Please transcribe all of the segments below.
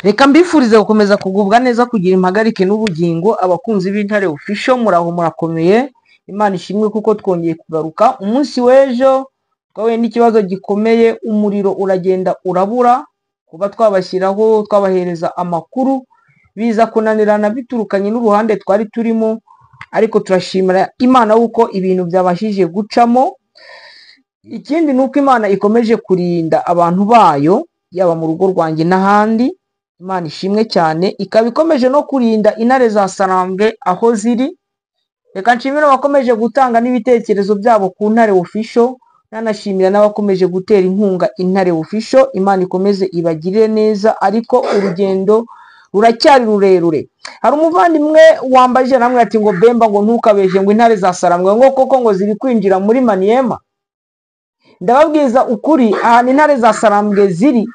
Reka mbifurize gukomeza kugubwa neza, kugira impagarike n'ubugingo. Abakunzi b'Intare Official, muraho murakomeye. Imana ishimwe kuko twongeye kugaruka. Umunsi w'ejo twahuye n'ikibazo gikomeye, umuriro uragenda urabura. Kuba twabashyiraho twabahereza amakuru biza kunanirana biturukanye n'uruhande twari turimo, ariko turashimira Imana kuko ibintu byabashije gucamo. Ikindi ni uko Imana ikomeje kurinda abantu bayo, yaba mu rugo rwanjye n'ahandi. Imana ishimwe cyane, ikaba ikomeje no kurinda intare za Sarambwe aho ziri. Reka nshimire abakomeje gutanga n'ibitekerezo byabo ku Ntare Official, nanashimira n'abakomeje gutera inkunga Intare Official. Imana ikomeze ibagirire neza, ariko urugendo ruracyari rurerure. Hari umuvandimwe wambaje namwe ati ngo Bemba ngo ntukabeshe, ngo intare za Sarambwe ngo koko ngo ziri kwinjira muri Maniema. Ndababwiza ukuri, ahantu intare za Sarambwe ziri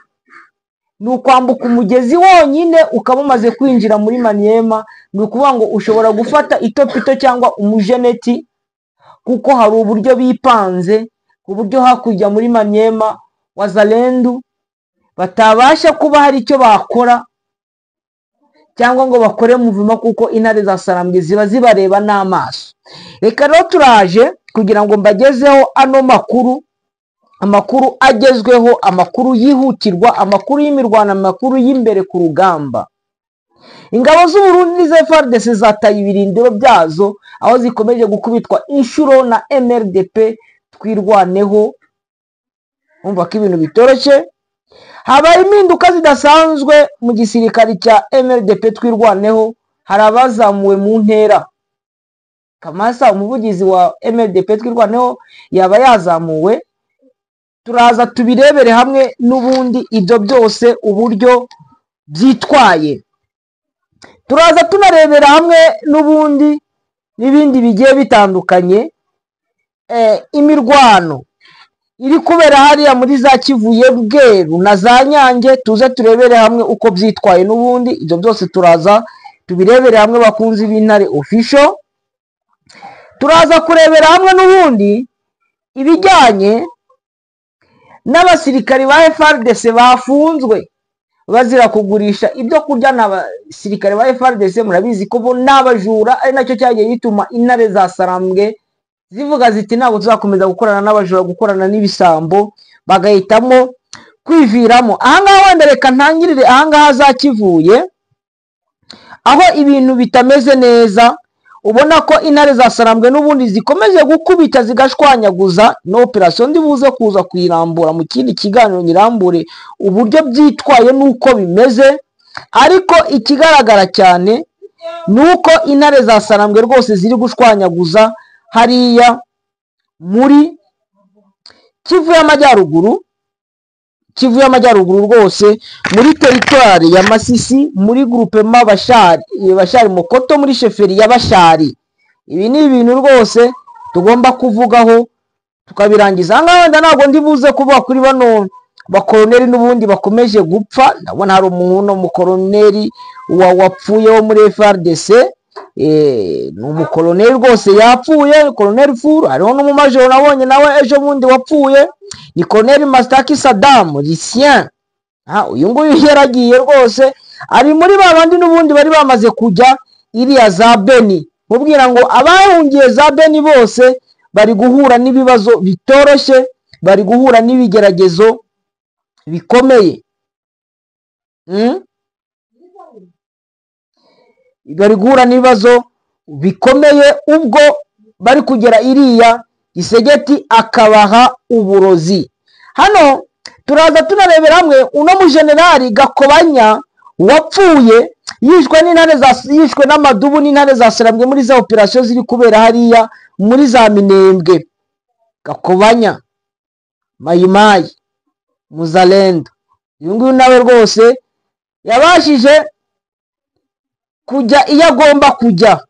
ni ukwambuka umugezi wonyine ukaba umaze kwinjira muri Maniema. Ni ukuvuga ngo ushobora gufata itopito cyangwa umujeneti, kuko hari uburyo bipanze ku buryo hakurya muri Maniema wazalendu batabasha kuba hari icyo bakora cyangwa ngo bakore muvuma, kuko intare za Sarambwe ziba zibareba n'amaso. Reka rero turaje kugira ngo mbagezeho ano makuru, amakuru agezweho, amakuru yihutirwa, amakuru y'imirwano, amakuru y'imbere ku rugamba. Ingabo z'u Burundi n'iza FARDC zataye ibirindiro byazo aho zikomeje gukubitwa inshuro na MRDP Twirwaneho. Umva ko ibintu bitoroshye. Habaye impinduka zidasanzwe mu gisirikare cya MRDP Twirwaneho, hari abazamuwe mu ntera. Kamasa, umuvugizi wa MRDP Twirwaneho, yaba yazamuwe. Turaza tubirebere hamwe n'ubundi ibyo byose uburyo byitwaye. Turaza tunarebera hamwe n'ubundi n'ibindi bigiye bitandukanye. Imirwano iri kubera hariya muri za Kivuye, Bweru na za Nyange, tuze turebere hamwe uko byitwaye n'ubundi. Ibyo byose turaza tubirebere hamwe, bakunzi b'Intare Official. Turaza kurebera hamwe n'ubundi ibijyanye n'abasirikari ba FARDC bafunzwe bazira kugurisha ibyo kurya. N'abasirikare ba FARDC murabizi ko bo n'abajura, ari nacyo cyagiye gituma intare za Sarambwe zivuga ziti ntabwo tuzakomeza gukorana n'abajura, gukorana n'ibisambo, bagahitamo kwiviramo. Ahangaha wenda reka ntangirire ahangaha za Kivuye, aho ibintu bitameze neza. Ubona ko intare za Sarambwe n'ubundi zikomeje gukubita zigashwanyaguza. No operation ndi buze kuza kuyirambura mu kindi kiganiro, nyirambure uburyo byitwaye n'uko bimeze, ariko ikigaragara cyane ni uko intare za Sarambwe rwose ziri gushwanyaguza hariya muri Kivu y'Amajyaruguru. Kivu y'Amajyaruguru rwose muri teritwari ya Masisi, muri groupement Bashari, Bashari Mokoto, muri sheferi ya Bashari. Ibi ni ibintu rwose tugomba kuvugaho tukabirangiza. Ahangaha wenda ntabwo ndi buze kuvuga kuri bano bakoroneri n'ubundi bakomeje gupfa. Ndabona hari umuntu umukoroneri wapfuye wo muri FARDC, ni umukoroneri rwose yapfuye, koroneri Furu. Hariho n'umumajoro nabonye nawe ejo bundi wapfuye, ni koroneri Mastaki Saddam Lucien. Uyu nguyu yaragiye rwose, ari muri ba bandi n'ubundi bari bamaze kujya iriya za Beni. Mubwira ngo abahungiye za Beni bose bari guhura n'ibibazo bitoroshye, bari guhura n'ibigeragezo bikomeye. Bari guhura n'ibibazo bikomeye ubwo bari kugera iriya Gisegeti akabaha uburozi. Hano turaza tunarebera hamwe uno mujenerali Gakobanya wapfuye yishwe n'intare za, yishwe n'amadubu n'intare za Sarambwe muri za operation ziri kubera hariya muri za Minembwe. Gakobanya Mayimayi Muzalendo, uyu nguyu nawe rwose yabashije kujya iyo agomba kujya.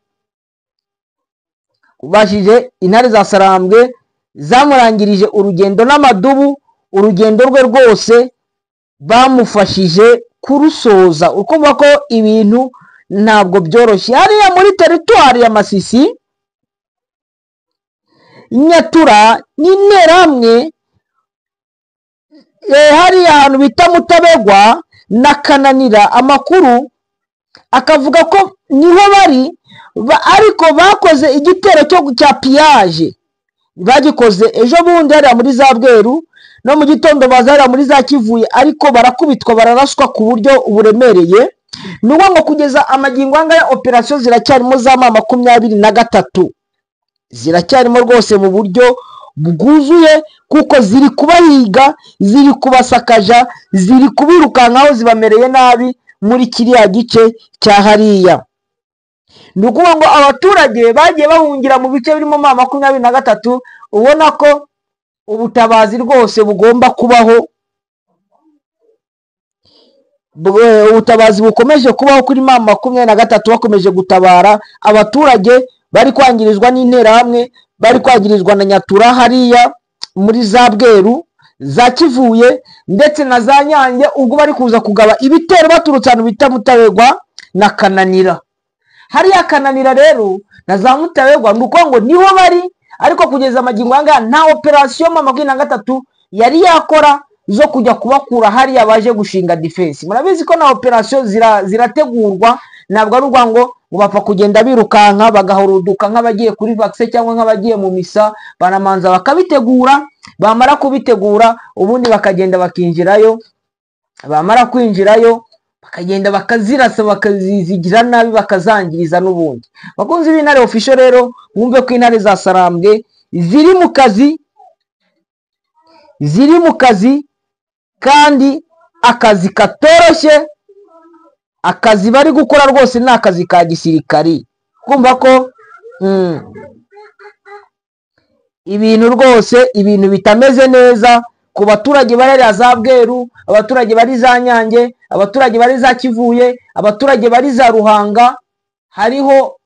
Ubashije intare za Sarambwe zamurangirije urugendo n'amadubu, urugendo rwe rwose bamufashije kurusoza. Ukumva ko ibintu ntabwo byoroshye hariya muri teritwari ya Masisi. Nyatura n'interahamwe, hariya ahantu bita Mutabegwa na Kananira. Amakuru akavuga ko niho bari, ariko bakoze igitero cya pillage, bagikoze ejo bundi hariya muri za Bweru, no mu gitondo baza hariya muri za Kivuye, ariko barakubitwa bararaswa ku buryo buremereye. Ni ukuvuga ngo kugeza amagingo aya ngaya operasiyo ziracyarimo za ma 23, ziracyarimo rwose mu buryo bwuzuye, kuko ziri kubahiga, ziri kubasakaja, ziri kubirukankaho, zibamereye nabi muri kiriya gice cya hariya. Ni ukuvuga ngo abaturage bagiye bahungira mu bice birimo ma 23, ubona ko ubutabazi rwose bugomba kubaho, ubutabazi bukomeje kubaho kuri ma 23, bakomeje gutabara abaturage bari kwangirizwa n'interahamwe, bari kwangirizwa na Nyatura hariya muri za Bweru, za Kivuye ndetse na za Nyange, ubwo bari kuza kugaba ibitero baturutse ahantu bita Mutabegwa na Kananira. Hariya Kananira rero na za Mutabegwa ni uko ngo niho bari, ariko kugeza amagingo aya ngaya nta operasiyo ma 23 yari yakora zo kujya kubakura hariya baje gushinga defense. Murabizi ko na operasiyo zirategurwa, ntabwo ari urwa ngo bapfa kugenda birukanka bagahuruduka nk'abagiye kuri vaccine cyangwa nk'abagiye mu misa, baramanza bakabitegura, bamara kubitegura ubundi bakagenda bakinjirayo, bamara kwinjirayo bakagenda bakazirasa, bakazigira nabi, bakazangiriza n'ubundi. Bakunzi b'Intare Official rero, mwumve ko intare za Sarambwe ziri mu kazi, ziri mu kazi, kandi akazi katoroshye. Akazi bari gukora rwose ni akazi ka gisirikari. Kumva ko ibintu rwose, ibintu bitameze neza ku baturage bari za Bweru, abaturage bari za Nyange, abaturage bari za Kivuye, abaturage bari za Ruhanga. Hariho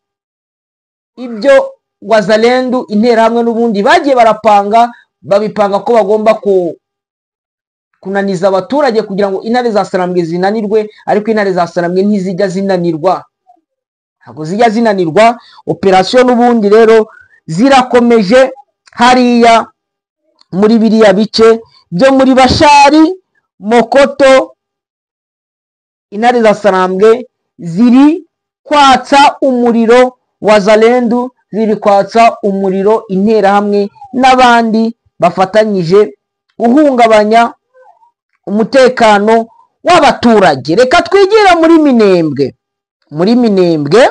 ibyo Wazalendu interahamwe n'ubundi bagiye barapanga, babipanga ko bagomba kunaniza abaturage kugira ngo intare za Sarambwe zinanirwe, ariko intare za Sarambwe ntizijya zinanirwa, ntabwo zijya zinanirwa. Operasiyo n'ubundi rero zirakomeje hariya muri biriya bice byo muri Bashari, Mokoto. Intare za Sarambwe ziri kwatsa umuriro Wazalendu, ziri kwatsa umuriro interahamwe n'abandi bafatanyije guhungabanya umutekano w'abaturage. Reka twigire muri Minembwe. Muri Minembwe,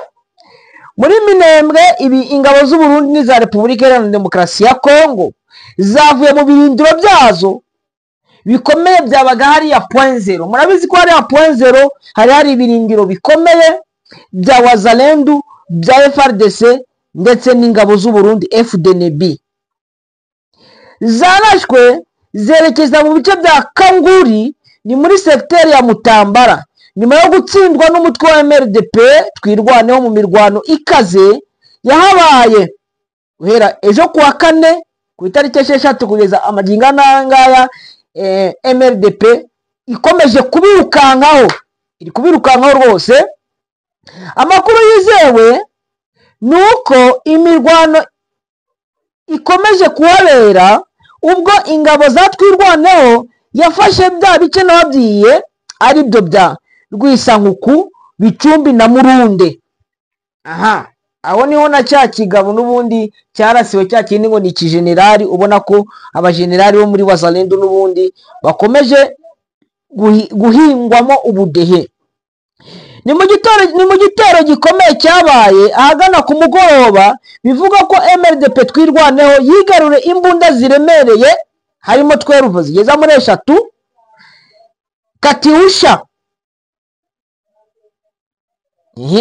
muri Minembwe ibi ingabo z'u Burundi n'iza Repubulika Iharanira Demokarasi ya Kongo zavuye mu birindiro byazo bikomeye byabaga hariya point zero. Murabizi ko hariya point zero hari ibirindiro bikomeye bya Wazalendu, bya FARDC ndetse n'ingabo z'u Burundi FDNB. Zarashwe zerekeza mu bice bya Kanguri, ni muri secteur ya Mutambara, nyuma yo gutsindwa n'umutwe wa MRDP Twirwaneho mu mirwano ikaze yahabaye guhera ejo kuwa kane ku itariki 6 kugeza amagingo n'angaya. MRDP ikomeje kubirukankaho, iri kubirukankaho rwose. Amakuru yizewe nuko imirwano ikomeje kuhabera ubwo ingabo za Twirwaneho yafashe bya bice nababwiye ari byo bya Rwisankuku, Bicumbi na Murunde. Aha aho niho na cya kigabo n'ubundi cyarasiwe cya kindi ngo ni ikijenerali, ubona ko abajenerali bo muri Wazalendo n'ubundi bakomeje guhingwamo ubudehe. Ni mu gitero gikomeye cyabaye ahagana ku mugoroba, bivuga ko MRDP Twirwaneho yigarure imbunda ziremereye harimo 12 zigeza muri 3 Katyusha,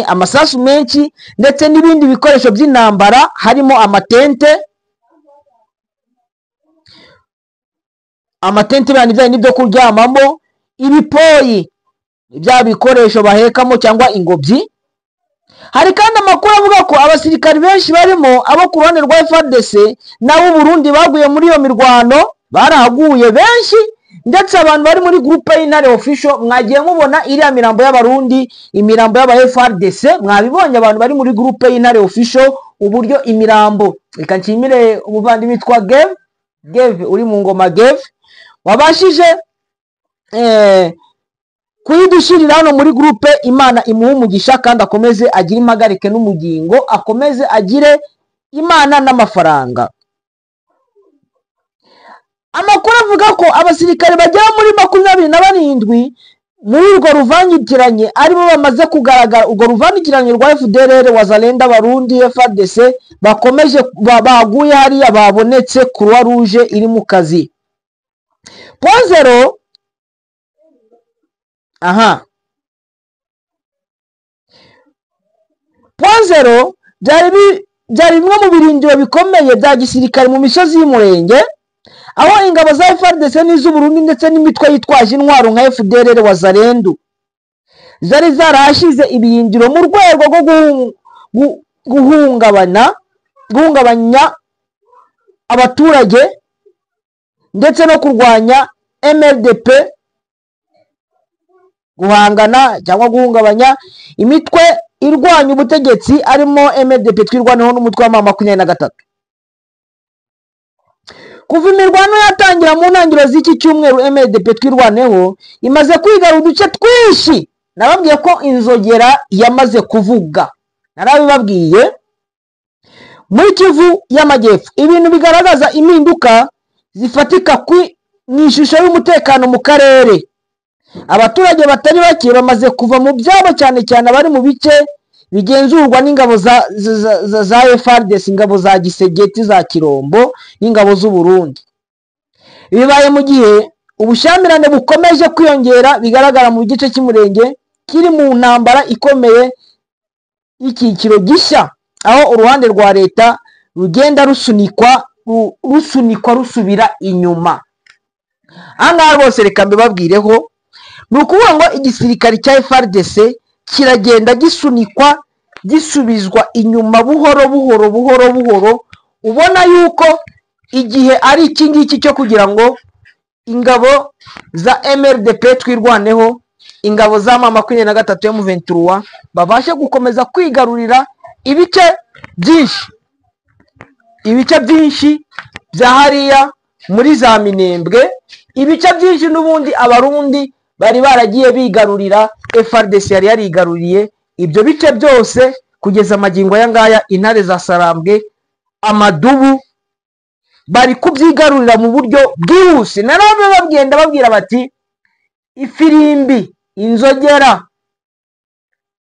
amasasu menshi ndetse n'ibindi bikoresho by'intambara harimo amatente, amatente bani bya n'ibyo kuryamamo, ibipoyi bya bikoresho bahekamo cyangwa ingobyi. Hari kandi amakuru avuga ko abasirikari benshi barimo abo ku ruhande rwa FARDC n'abo Burundi baguye muri iyo mirwano, barahaguye benshi, ndetse abantu bari muri groupe y'Intare Official mwagiye mubona iriya mirambo y'abarundi, imirambo y'aba FARDC mwabibonye, abantu bari muri groupe y'Intare Official uburyo imirambo. Reka nshimire umuvandimwe witwa Geve uri mu ngoma, Geve wabashije kuyidushyirira hano muri groupe. Imana imuhe umugisha kandi akomeze agire impagarike n'umugingo, akomeze agire Imana n'amafaranga. Amakuru avuga ko abasirikare bagera muri 27 muri urwo ruvangitiranye aribo bamaze kugaragara. Urwo ruvangitiranye rwa FDLR, Wazalendo, Abarundi, FARDC bakomeje baguye hariya, babonetse Croix Rouge iri mu kazi. Point zero, aha Point zero byari bimwe mu birindiro bikomeye bya gisirikare mu misozi y'Umurenge, aho ingabo za FARDC n'iz'Uburundi ndetse n'imitwe yitwaje intwaro nka FDLR, Wazalendo zari zarahashize ibirindiro mu rwego rwo guhungabanya abaturage ndetse no kurwanya MRDP, guhangana cyangwa guhungabanya imitwe irwanya ubutegetsi arimo MRDP Twirwaneho n'umutwe wa M23. Kuva imirwano yatangira mu ntangiriro z'iki cyumweru, MRDP Twirwaneho imaze kwigarura uduce twinshi. Nababwiye ko inzogera yamaze kuvuga, narabibabwiye. Muri Kivu y'Amajyepfo ibintu bigaragaza impinduka zifatika mu ishusho y'umutekano mu karere. Abaturage batari bake bamaze kuva mu byabo, cyane cyane abari mu bice bigenzurwa n'ingabo za FARDC, ingabo za Gisegeti, za Kirombo n'ingabo z'u Burundi. Bibaye mu gihe ubushyamirane bukomeje kwiyongera bigaragara mu gice cy'Umurenge kiri mu ntambara ikomeye y'icyiciro gishya, aho uruhande rwa leta rugenda rusunikwa rusubira inyuma. Aha ngaha rwose reka mbibabwireho, ni ukuvuga ngo igisirikare cya FARDC kiragenda gisunikwa gisubizwa inyuma buhoro buhoro buhoro buhoro. Ubona yuko igihe ari iki ngiki cyo kugira ngo ingabo za MRDP Twirwaneho, ingabo za M23 M23 babashe gukomeza kwigarurira ibice byinshi, ibice byinshi bya hariya muri za Minembwe, ibice byinshi n'ubundi Abarundi bari baragiye bigarurira, FARDC yari yarigaruriye ibyo bice byose kugeza amagingo aya ngaya. Intare za Sarambwe, amadubu bari kubyigarurira mu buryo bwihuse. Narababwiye, ndababwira bati ifirimbi, inzogera,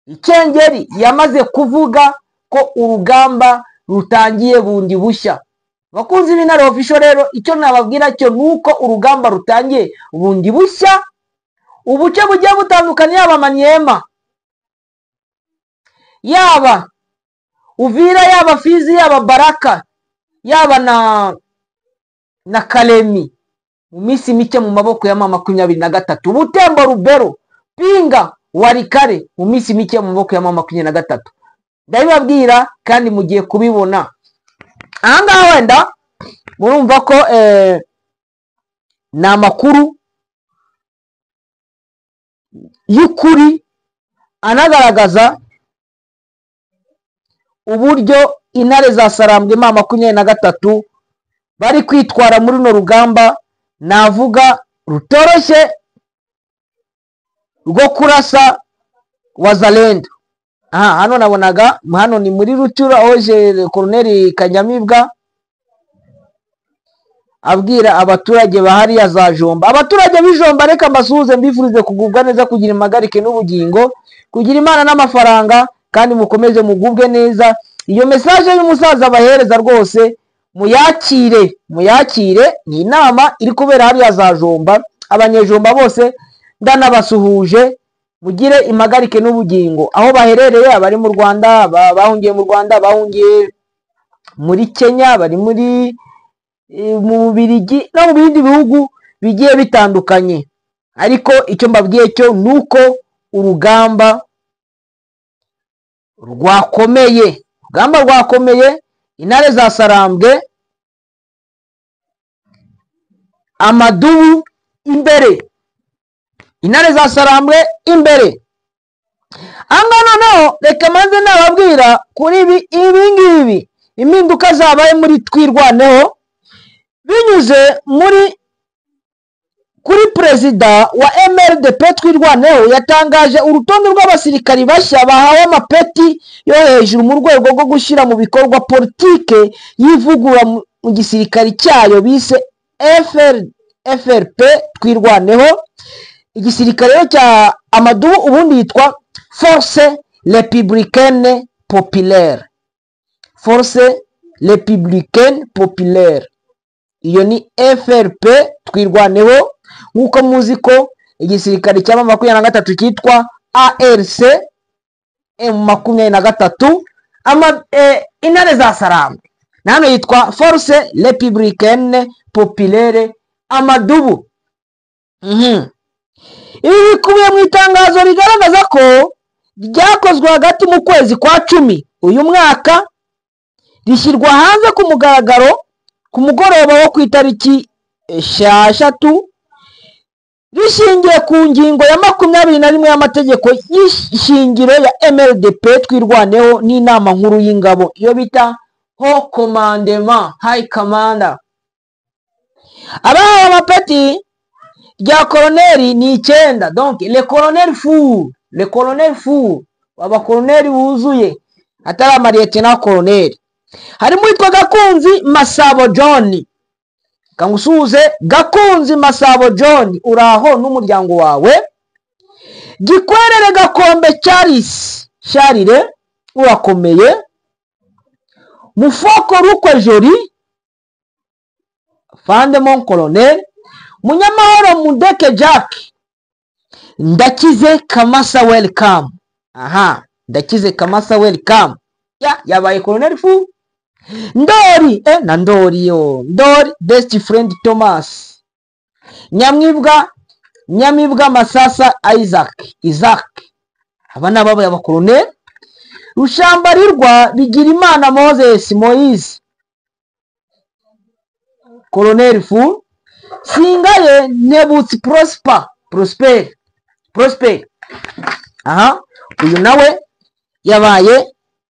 ikengeri yamaze kuvuga ko urugamba rutangiye bundi bushya. Bakunzi b'Intare Official rero, icyo nababwira cyo nuko urugamba rutangiye bundi bushya. Ubuce bugiye butandukanye, yaba Maniema, yaba Uvira, yaba Fizi, yaba Baraka, yaba na Kalemi, mu minsi mike mu maboko ya M23. Butembo, Rubero, Pinga, Warikare, mu minsi mike mu maboko ya M23. Ndabibabwira kandi mugiye kubibona. Aha ngaha wenda murumva ko ni amakuru y'ukuri anagaragaza uburyo intare za Sarambwe M23 bari kwitwara muri runo rugamba, navuga rutoroshye rwo kurasa Wazalendo. Aha hano nabonaga, hano ni muri Rutura, oje Colonel Kanyamibwa abwira abaturage bahariya za Jomba. Abaturage b'Ijomba reka mbasuhuze, mbifurize kugubwa neza, kugira impagarike n'ubugingo, kugira Imana n'amafaranga, kandi mukomeze mugubwe neza. Iyo message y'umusaza bahereza rwose muyakire, muyakire. Ni inama iri kubera hariya za Jomba. Abanyejomba bose ndanabasuhuje, mugire impagarike n'ubugingo aho baherereye, abari mu Rwanda, bahungiye mu Rwanda, bahungiye muri Kenya, bari muri mu Bubiligi no mu bindi bihugu bigiye bitandukanye. Ariko icyo mbabwiye cyo nuko urugamba rwakomeye, urugamba rwakomeye. Intare za Sarambwe, amadubu imbere, intare za Sarambwe imbere. Aha noneho reka maze nababwira kuri ibi ngibi impinduka zabaye muri Twirwaneho binyuze muri Kuri perezida wa MRDP Twirwaneho yatangaje urutonde rw'abasirikari bashya bahawe amapeti yo hejuru mu rwego rwo gushyira mu bikorwa politike y'ivugurura mu gisirikari cyayo bise FRP Twirwaneho. Igisirikare rero cya Amadubu ubundi yitwa Force Républicaine Populaire, Force Républicaine Populaire, iyo ni FRP Twirwaneho. Nk'uko muzi ko igisirikare cya M23 cyitwa ARC M23, intare za Sarambwe, na hano yitwa Force Républicaine Populaire Amadubu. Ibi bikubiye mu itangazo rigaragaza ko ryakozwe hagati mu kwezi kwa 10 uyu mwaka, rishyirwa hanze ku mugaragaro ku mugoroba wo ku itariki 6, rishingiye ku ngingo ya 21 y'amategeko y'ishingiro ya MRDP Twirwaneho n'inama nkuru y'ingabo, iyo bita Haut Commandement, High Commander. Abahawe amapeti rya koroneri ni 9, donc le colonel fou, le colonel fou, abakoroneri wuzuye atari amaliyetena koroneri. Harimo uwitwa Gakunzi Masabo John. Kangusuhuze Gakunzi Masabo John, uraho n'umuryango wawe. Gikwerere Gakombe Charles Sharire, urakomeye. Mufoko Rukwe Jori, Fande mon colonel. Munyamahoro Mudeke Jack, Ndakize Kamasa welcome. Aha, Ndakize Kamasa welcome. Ya, yabaye colonel fu. Ndori, na Ndori yo. Ndori best friend Thomas. Nyamwibwa, Nyamibwa Masasa Isaac, Isaac. Aba ni ababaye abakoloneli. Rushambarirwa Bigirimana Moses Moise, colonel fu. Singaye Nebutsi Prosper, Prosper, Prosper. Aha, uyu nawe yabaye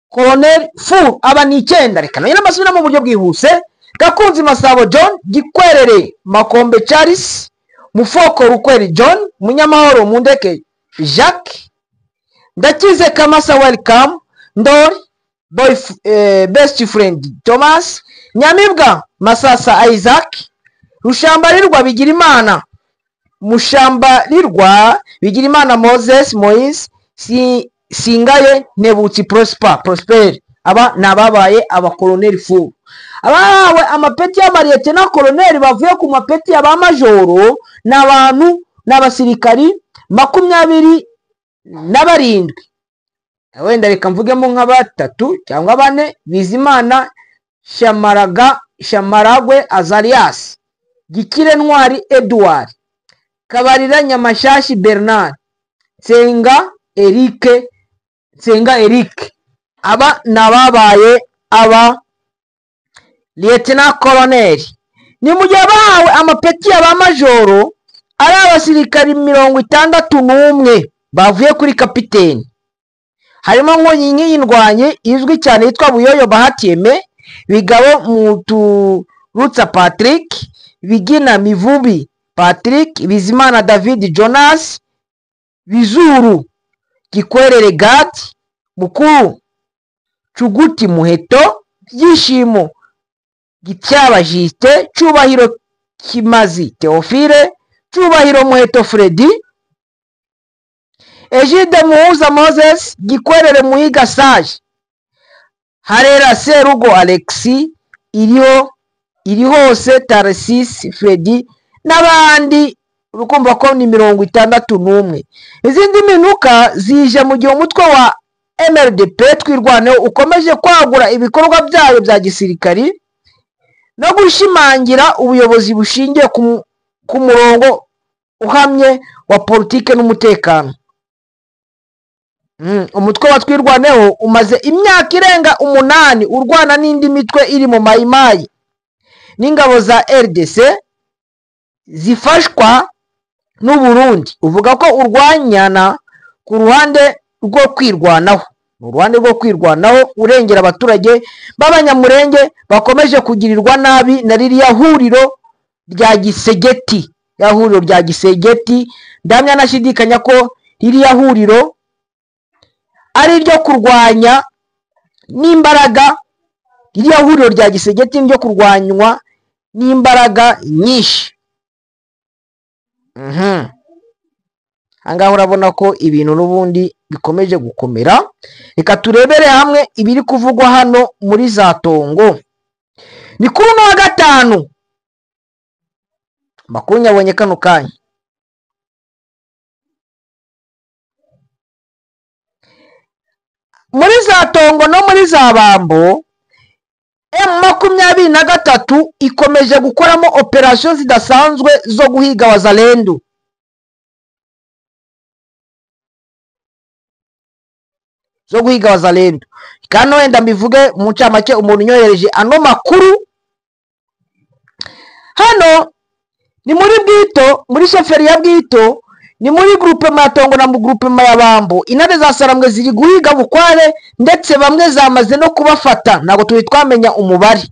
colonel fu. Aba ni 9. Reka nayo n'amasubira mu buryo bwihuse. Gakunzi Masabo John, Gikwerere Makombe Charles, Mufoko Rukweri John, Munyamahoro Mundeke Jacques, Ndakize Kamasa welcome, Ndori boy, best friend Thomas, Nyamibwa Masasa Isaac, Rushambarirwa Bigirimana, Mushambarirwa Bigirimana Moses Moise, Singaye Nebutsi Prosper, Prosper. Aba ni ababaye abakoloneli fu. Abahawe amapeti y'amaliyetena koloneli bavuye ku mapeti ya ba majoro ni abantu n'abasirikari 27. Wenda reka mvugemo nka 3 cyangwa 4. Bizimana Shamaraga, Shamaragwe Azarias, Gikire Ntwari Edouard, Kabarira Nyamashashi Bernard, Nsenga Eric, Nsenga Eric. Aba ni ababaye aba lieutenant colonel. Ni mu gihe bahawe amapeti ya ba majoro ari abasirikari 61 bavuye kuri kapiteni. Harimo nk'inkingi y'indwanyi izwi cyane yitwa Buyoyo Bahatieme, Bigabo Muturutsa Patrick, Bigina Mivubi Patrick, Bizimana David Jonas, Bizuru Gikwerere Gad, Mukuru Cuguti Muheto, Byishimo Gityaba Jiste, Cyubahiro Kimazi Theophile, Cyubahiro Muheto Freddy, Egide Muhuza Moses, Gikwerere Muhiga Sage, Harera Serugo Alexis, iriho Irihose Tarsis Freddy n'abandi. Urukumva ko ni 61. Izindi minuka zije mu gihe umutwe wa MRDP Twirwaneho ukomeje kwagura ibikorwa byayo bya gisirikari no gushimangira ubuyobozi bushingiye ku murongo uhamye wa politike n'umutekano. Umutwe wa Twirwaneho umaze imyaka irenga 8 urwana n'indi mitwe iri mu mayimayi n'ingabo za RDC zifashwa n'u Burundi. Uvuga ko urwanyana ku ruhande rwo kwirwanaho, mu ruhande rwo kwirwanaho urengera abaturage b'abanyamurenge bakomeje kugirirwa nabi na ririya huriro rya Gisegeti Ya huriro rya Gisegeti ndamya nashidikanya ko ririya huriro ari iryo kurwanya n'imbaraga, ririya huriro rya Gisegeti ryo kurwanywa n'imbaraga nyinshi. Ahangaha urabona ko ibintu n'ubundi bikomeje gukomera. Reka turebere hamwe ibiri kuvugwa hano muri za Tongo. Ni kuri uno wa gatanu, amakuru nyabonye kano kanya. Muri za Tongo no muri za Bambo, M23 ikomeje gukoramo operasiyo zidasanzwe zo guhiga Wazalendo. Zo guhiga Wazalendo. Kano wenda mbivuge mu ncamake, umuntu unyohereje ano makuru hano ni muri Bwito, muri sheferi ya Bwito, ni muri groupe Matongo na mu groupe ya Bambo. Intare za Sarambwe ziri guhiga bukware, ndetse bamwe zamaze no kubafata, ntabwo turi twamenya umubare.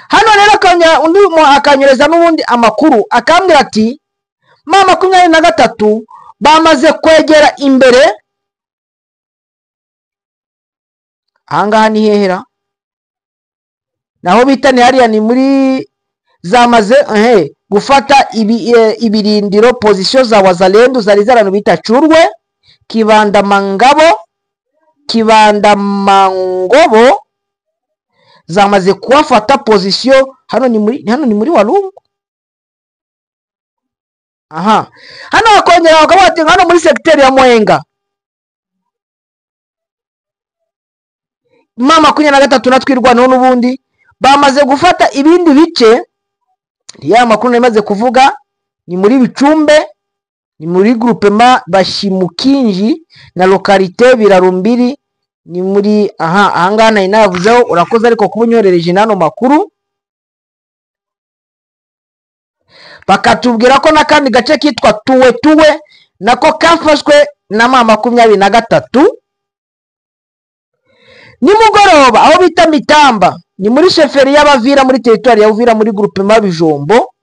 Hano rero undi akanyereza n'ubundi amakuru akambwira ati M23 bamaze kwegera imbere. Ahangaha ni hehera naho bita ni hariya, ni muri zamaze gufata ibirindiro position za Wazalendo zari zarano bita Curwe, Kibanda Mangabo, Kibanda Mangobo, zamaze kuwafata position. Hano ni muri Walungu. Aha hano bakongera bakaba hano muri secteur ya Mwenga M23 natwirwanaho n'ubundi bamaze gufata ibindi bice. Ya makuru namaze kuvuga ni muri Bicumbe, ni muri groupement Bashimukinji na localité Birarumbiri, ni muri ahangaha nari navuzeho. Urakoze ariko kubunyoherereje nano makuru. Bakatubwira ko nakandi gace kitwa Tuwe Tuwe nako kafashwe na M23 nimugoroba, aho bita Mitamba, ni muri sheferi y'Abavira muri territoire ya Uvira muri groupement Bijombo.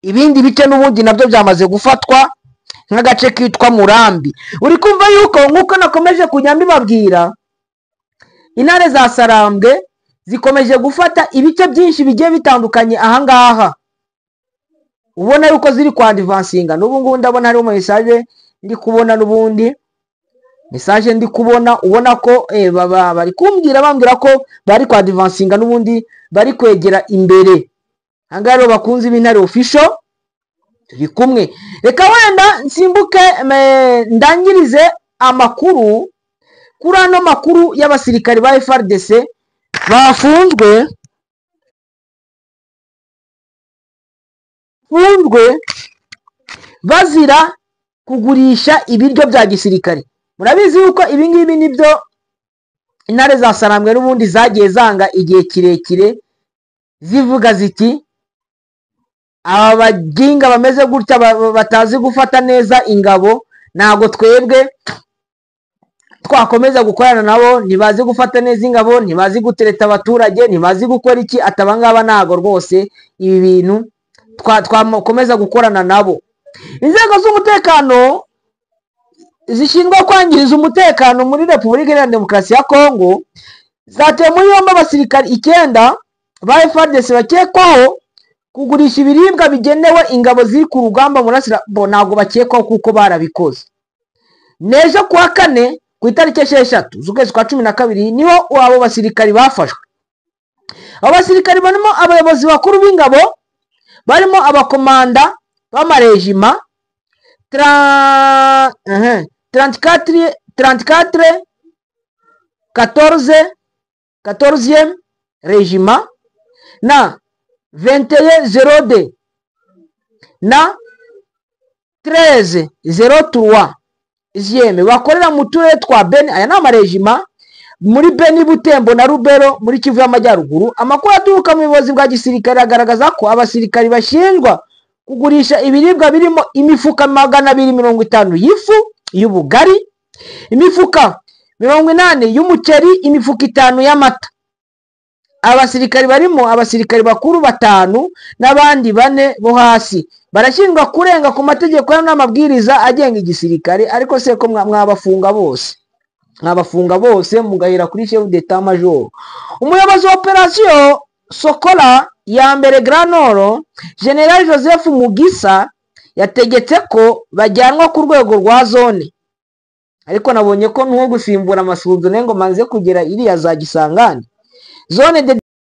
Ibindi bice n'ubundi nabyo byamaze gufatwa nk'agace kitwa Murambi. Uri kumva yuko nkuko nakomeje kujya mbibabwira, intare za Sarambwe zikomeje gufata ibice byinshi bigiye bitandukanye ahangaha. Ubona yuko ziri kwa advancinga. N'ubu ngubu ndabona hariho message ndi kubona, n'ubundi message ndi kubona, ubona ko bari kumbwira bambwira ko bari kwa advancinga n'ubundi bari kwegera imbere. Ahangaha rero bakunze b'Intare Official turi kumwe. Reka wenda nsimbuke ndangirize amakuru kuri ano makuru y'abasirikari ba FARDC bafunzwe bazira kugurisha ibiryo bya gisirikare. Murabizi yuko ibi ngibi nibyo intare za Sarambwe n'ubundi zagiye zanga igihe kirekire, zivuga ziti aba baginga bameze gutya batazi gufata neza ingabo, ntago twebwe twakomeza gukorana nabo, ntibazi gufata neza ingabo, ntibazi gutereta abaturage, ntibazi gukora iki, atabangaba ntago rwose ibi bintu twakomeza gukorana nabo. Inzego z'umutekano zishinzwe kwangiriza umutekano muri Repubulika Iharanira Demokarasi ya Kongo zateye muri yombi abasirikari 9 ba FARDC bakekwaho kugurisha ibiribwa bigenewe ingabo ziri ku rugamba murasira. Ntabwo bakekwaho kuko barabikoze. Nejo kuwa kane ku itariki 6 z'ukwezi kwa 12 niho abo basirikari bafashwe. Abo basirikari barimo abayobozi bakuru b'ingabo, barimo abakomanda b'amarejima 34 14 14e régiment na 21 02 na 13 03 zieme bakorera mu turere twa Beni. Aya ni amarejima muri Beni, Butembo na Rubero muri Kivu y'Amajyaruguru. Amakuru aturuka mu buyobozi bwa gisirikare agaragaza ko abasirikari bashinjwa kugurisha ibiribwa birimo imifuka 250 y'ifu y'ubugari, imifuka 80 y'umuceri, imifuka 5 y'amata. Abasirikari barimo abasirikari bakuru batanu n'abandi bane bo hasi barashinjwa kurenga ku mategeko n'amabwiriza agenga igisirikare. Ariko se ko mwabafunga bose, mwabafunga bose mugahera kuri chef d'état major. Umuyobozi wa operation Sokola ya mbere Grand Nord, General Joseph Mugisa, yategetse ko bajyanwa ku rwego rwa zone. Ariko nabonye ko n'uwo gusimbura Amasunzu ngo manze kugera iriya za Gisangani zone de